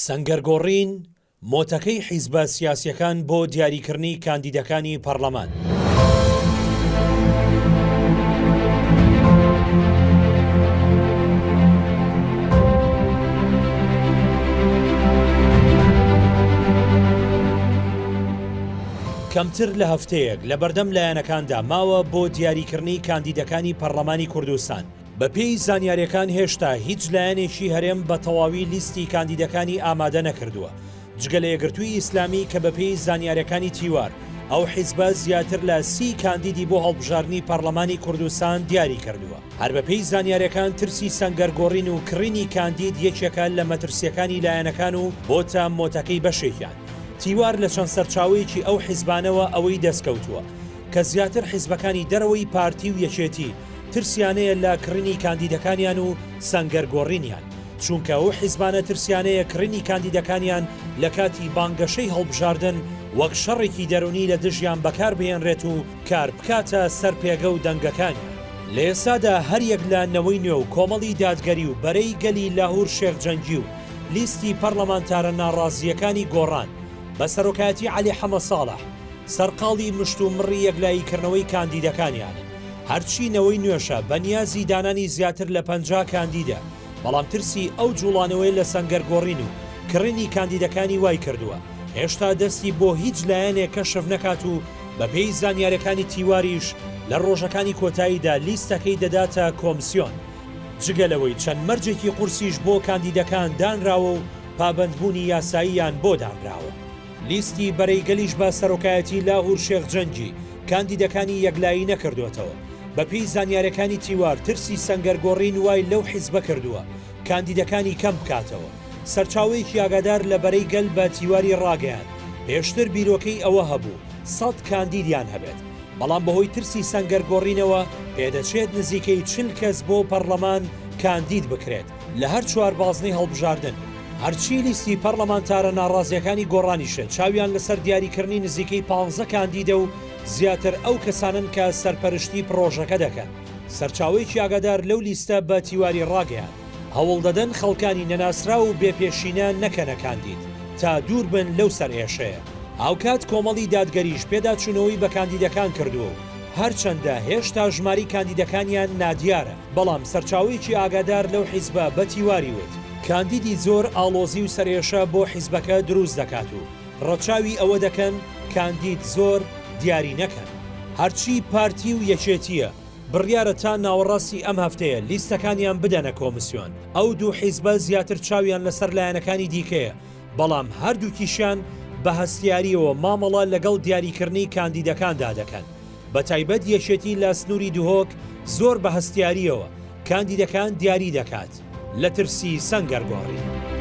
سەنگەرگۆڕین، مۆتەکەی حیزبە سیاسییەکان بۆ دیاریکردنی کاندیدەکانی پەڕلەمان. کەمتر لە هەفتەیەک لەبەردەم لایەنەکاندا ماوە بۆ دیاریکردنی کاندیدەکانی پەڕلەمانی کوردستان، بەپێی زانیاریەکان هێشتا هیچ لایەنێکی هەرێم بە تەواوی لیستی کاندیدەکانی ئامادە نەکردووە، جگە لە یەکگرتووی ئیسلامی کە بەپێی زانیاریەکانی تیوار ئەو حیزبە زیاتر لە سی کاندیدی بۆ هەڵبژاردنی پەڕلەمانی کوردستان دیاری کردووە. هەر بەپێی زانیاریەکان ترسی سەنگەر گۆڕین و کڕینی کاندید یەکێکە لە مەترسیەکانی لایەنەکان و بۆتە مۆتەکەی بەشێکیان. تیوار لە چەند سەرچاوەیەکی ئەو حیزبانەوە ئەوەی دەستکەوتووە کە زیاتر حیزبەکانی دەرەوەی پارتی و یەکێتی ترسیانەیە لە کڕینی کاندیدەکانیان و سەنگەر گۆڕینیان، چونکە ئەو حیزبانە ترسیانەیە کڕینی کاندیدەکانیان لە کاتی بانگەشەی هەڵبژاردن وەک شەڕێکی دەرونی لە دژیان بەکار بهێنرێت و کار بکاتە سەر پێگە و دەنگەکانیان. لە ئێستادا هەریەک لە نەوەی نوێ و کۆمەڵی دادگەری و بەرەی گەلی لاهور شێخ جەنگی و لیستی پەڕلەمانتارە ناڕازییەکانی گۆڕان بە سەرۆکایەتی عەلی حەمە ساڵح سەرقاڵی مشتومڕی یەکلاییکردنەوەی کاندیدەکانیانن، هەرچی نەوەی نوێشە بە نیازی دانانی زیاتر لە 50 کاندیدە، بەڵام ترسی ئەو جوڵانەوەی لە سەنگەر گۆڕین و کڕینی کاندیدەکانی وای کردووە هێشتا دەستی بۆ هیچ لایەنێک کەشف نەکات و بەپێی زانیارەکانی تیواریش لە ڕۆژەکانی کۆتاییدا لیستەکەی دەداتە کۆمسیۆن، جگە لەوەی چەند مەرجێکی قورسیش بۆ کاندیدەکان دانراوە و پابەندبوونی یاساییان بۆ دانراوە. لیستی بەرەی گەلیش بە سەرۆکایەتی لاهور شێخ جەنگی، کاندیدەکانی یەکلایی نەکردۆتەوە. بەپێی زانیارەکانی تیوار ترسی سەنگەر گۆڕین وای لەو حیزبە کردووە کاندیدەکانی کەم بکاتەوە. سەرچاوەیەکی ئاگادار لە بەرەی گەل بە تیواری ڕاگەیاند، پێشتر بیرۆکەی ئەوە هەبوو سەد کاندیدیان هەبێت، بەڵام بەهۆی ترسی سەنگەر گۆڕینەوە پێدەچێت نزیکەی 40 کەس بۆ پەڕلەمان کاندید بکرێت لە هەر چوار بازنەی هەڵبژاردن. هەرچی لیستی پەڕلەمانتارە ناڕازییەکانی گۆڕانیشە چاویان لەسەر دیاریکردنی نزیکەی پانزە کاندیدە و زیاتر ئەو کەسانەن کە سەرپەرشتی پڕۆژەکە دەکەن. سەرچاوەیەکی ئاگادار لەو لیستە بە تیواری ڕاگەیاند، هەوڵدەدەن خەڵکانی نەناسراو و بێ پێشینە نەکەنە کاندید تا دوور بن لەو سەرئێشەیە. هاوکات کۆمەڵی دادگەریش پێداچوونەوەی بە کاندیدەکان کردووە و هەرچەندە هێشتا ژمارەی کاندیدەکانیان نادیارە، بەڵام سەرچاوەیەکی ئاگادار لەو حیزبە بە تیواری وت، کاندیدی زۆر ئاڵۆزی و سەرئێشە بۆ حیزبەکە دروست دەکات و ڕەچاوی ئەوە دەکەن کاندید زۆر دیاری نەکەن. هەرچی پارتی و یەکێتییە، بڕیارە تا ناوەڕاستی ئەم هەفتەیە لیستەکانیان بدەنە کۆمسیۆن، ئەو دوو حیزبە زیاتر چاویان لەسەر لایەنەکانی دیکەیە، بەڵام هەردووکیشیان بە هەستیارییەوە مامەڵە لەگەڵ دیاریکردنی کاندیدەکاندا دەکەن، بەتایبەت یەکێتی لە سنووری دهۆک زۆر بە هەستیارییەوە کاندیدەکان دیاری دەکات لە ترسی سەنگەر گۆڕین.